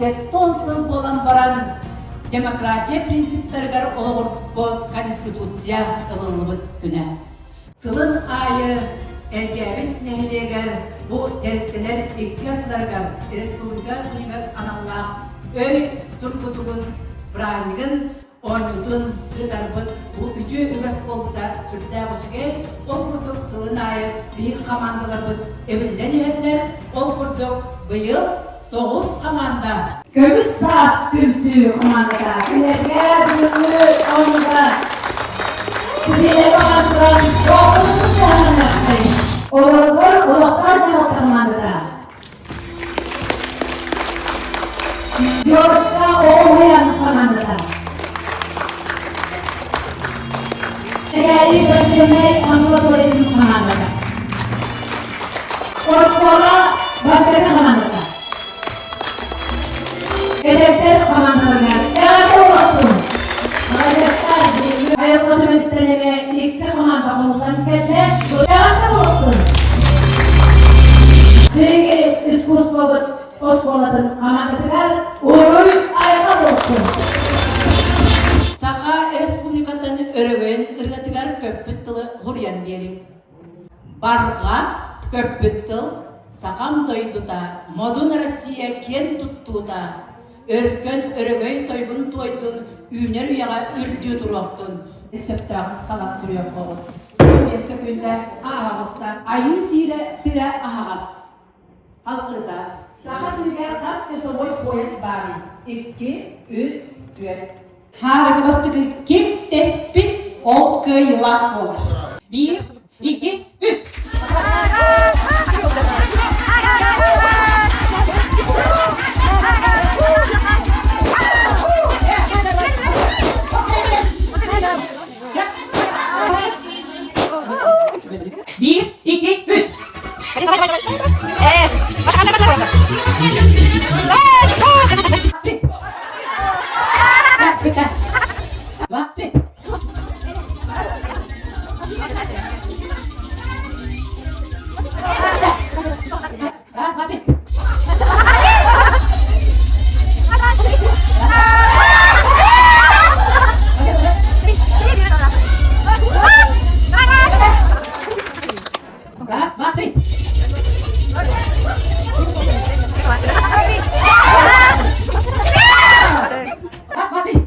70 сыл буолан баран демократия принциптарыгар олоҕурбут Конституция ылыллыбыт күнэ. Сылын аайы Элгээбит нэһилиэгэр бу тэрилтэлэр икки ардыларыгар республика күнүгэр аналлаах өй тургутугун бырааһынньыгын оонньуутун ыытарбыт бу үтүө үгэс буолбута сүрдээх үчүгэй. Ол курдук сылын аайы биһиги хамаандаларбыт эбиллэн иһэллэр. Ол курдук быйыл 9 хамаанда Көмүс саас түмсүү хамаандата кинилэргэ бүгүҥҥү оонньууга ситиһиилэри баҕаран туран боотурбут туһананнахпый. Олорбор олохтоох дьаһалта хамаандата Девочка оҕо уһуйаан хамаандата. Тээри врачебнай амбулаториятын хамаандата. Оскуола бастакы хамаандата. Эдэрдэр хамаандаларыгар эҕэрдэ буолуохтун! Маладьыастар, айылҕа түмэтиттэн эмэ икки хамаанда хомуллан кэллэ. Эҕэрдэ буолуохтун! Биһиги искусствобыт оскуолатын хамаандатыгар уруй айха буолуохтун! Саха Республикатын өрөгөйүн ырыатыгар көппүт тылы суруйан биэриҥ. Барҕа көппүт тыл Сахам дойдута, модун Россия киэн туттуута, өркөн өрөгөй тойгун туойдун, үүнэр үйэҕэ үрдүү туруохтун. Сөптөөх талан суруйуоххоҕут. Миэстэ күндэ ааһаҕыста айыы сиирэ сирэ аһаҕас. Халкыта. Саха сиригэр хас часовой пояс баарый? Икки, үс, түөрт. Хаарыгы бастакы ким тэспит, ол кыайыылаах буолар. Биир, икки, үс. Биир, икки, үс. Два, три. Раз, два, три. Раз, два, три. Раз, два, три.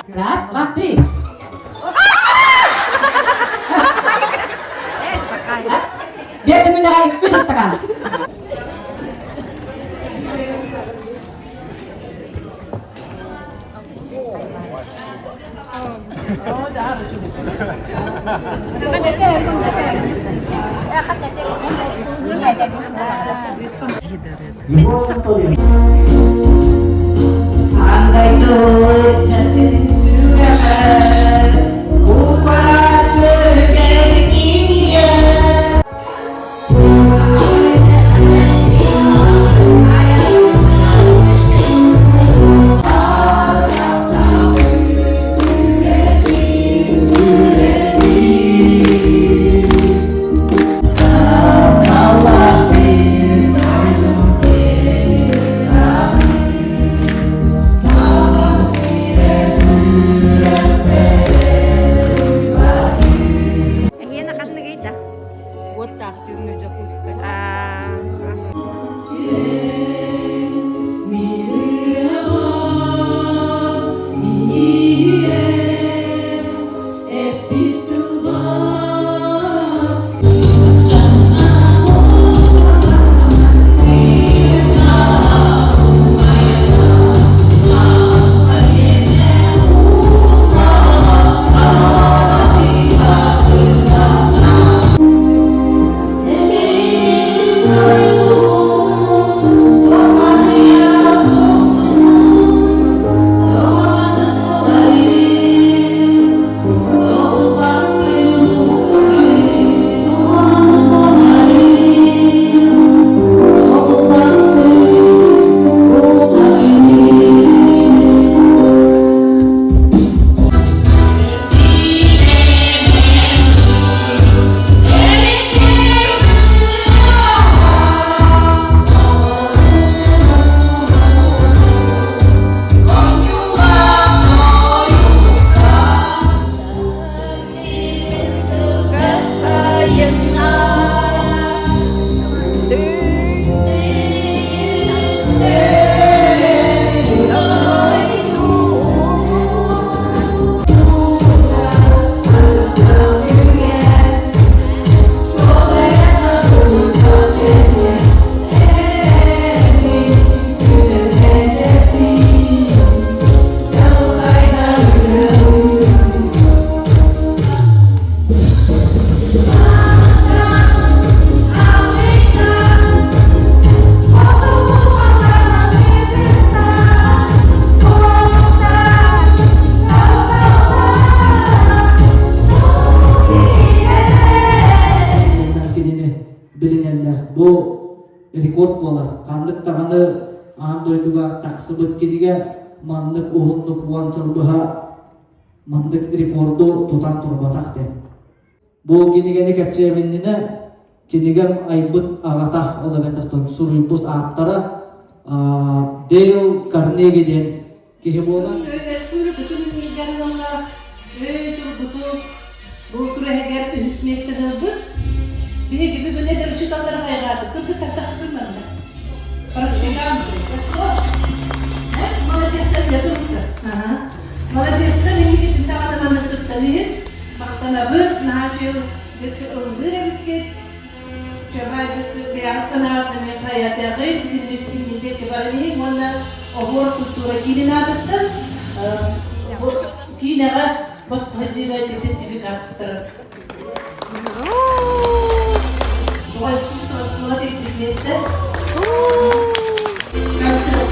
Раз, два, три. Биэс күннэҕэ үс ыстакаан. рекорд буолар. Ханнык даҕаны аан дойдуга тахсыбыт кинигэ маннык уһуннук 10 сыл быһа маннык рекорду тутан турбатах диэн. Бу кинигэни кэпсиэм кинигэм айбыт аҕата, ол эбэтэр суруйбут ааптара Дейл Карнеги диэн киһи буолар. Өй тургутук бу күрэһигэр үһүс миэстэни ылбыт. Биһиги бүгүн эдэр учууталлары хайҕаатык. Кыргыттар тахсыҥ манна. Практикант. Молодецтар үлэ турбуттар. Молодецтар инникитин даҕаны маннык туттан иһин. Махтанабыт, наһаа үчүгэй ыллыыр эбиккит. Чабайбыт бэйэҕит санааҕыт эмиэ сайатыаҕыт, итинник инникки баран иһиҥ уонна оһуор культура киинин аатыттан киинэҕэ босхо сертификат туттарар. Оҕо искусство оскуола иккис миэстэ. Концерт.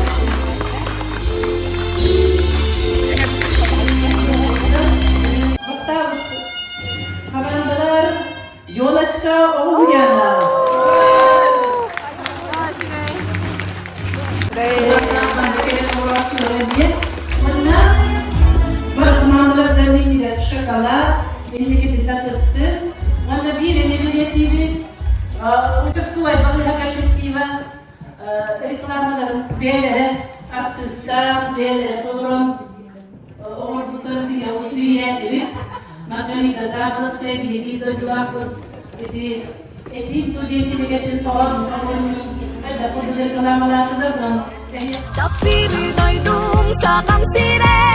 Бастаабыт хамаандалар Елочка Оҕуһуйаана. Манна барахмааннарга минньигэс шоколад, инникитинэн кыттын. Манна биир эмиэ бэлиэтиибит. Участковай балыыһа коллектива рекламаларын бэйэлэрэ артыыстаан, бэйэлэрэ толорон оҥорбуттарын биһиги олус биһирээтибит. Маргарита Заболоцкая биһиги дойдулаахпыт ити Этиим ту диэн кинигэтин тоҕо оҥоруннун элбэх курдук рекламалаатылар. Таптыыр дойдум сахам сирэ.